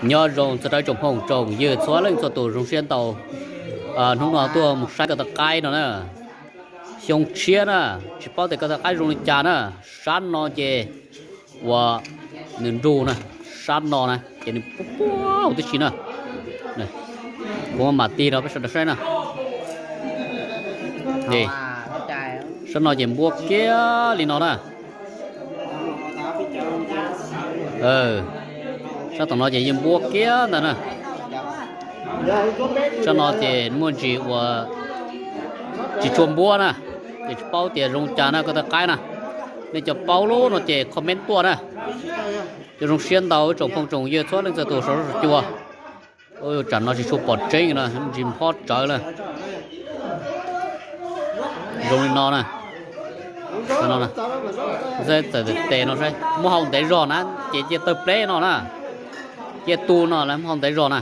Nyob zoo txog rau tsoom phooj tsoom ywg txhua leej txhua tus, zoo siab ntau hnub no tuaj mus saib ko taw qaib no na. Xyoo tshiab na, tsis paub tias ko taw qaib zoo li cas na. Sab no ces uas nws nrug na, sab no na ces nws puab puab huv tib si na. Kuv mam tig rau peb sawv daws saib na. Sab no ces npuab kiag li no na. Sab tom no ces yeej npuab kiag ntag na. Sab no ces muaj ntsis uas tsis tshua npuab na, ces tsis paub tias zoo cas na ko taw qaib na. Nej cov paub lub no ces comment tuaj na. Cov zoo siab ntau ib tsoom phooj tsoom ywg txhua leej txhua tus saum huab saum cua. Tsam no tsis tshua pom tseeb no, ntsis nphob tsawv lawm. Zoo li no na. Txawm tes tes no saib, muab hau ntev zog na, ces cia tawg pleb no na. Cia tu no lawm muab hau ntev zog na.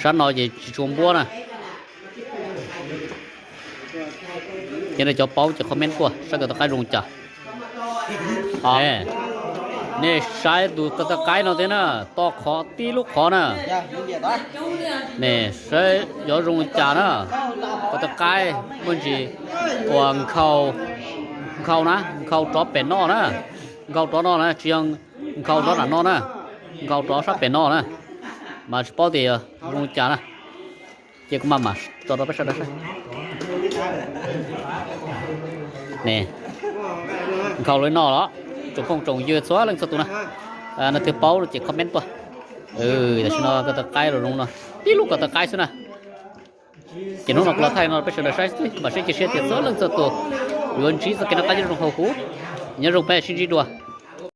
Sab no ces tsis tshua npuab na. Ces nej cov paub ces comment tuaj saib ko taw qaib zoo cas. Nej saib tus ko taw qaib no thiab na, toj qhov tib lub qhov na. Nej saib yuav zoo li cas na. Ko taw qaib muaj ntsis uas nkhaus, nkhaus na, nkhaus rov pem no na. Nkhaus rov no na, tsis yog nkhaus rov nram no na, nkhaus rov sab pem no na. Mas tsis paub tias zoo li cas na. Ces kuv maj mam tso rau peb sawv daws saib. Nkhaus li no los, tsoom phooj tsoom ywg txhua leej txhua tus na, leej twg paub ces comment tuaj. Tam sim no ko taw qaib los zoo no, tib lub ko taw qaib xwb na. Ces hnub no kuv los thaij no peb sawv daws saib xwb, mam seb cia siab tias txhua leej txhua tus yuav ntsib txoj kev noj qab nyob zoo hauv huv. Nyob zoo peb sib ntsib dua.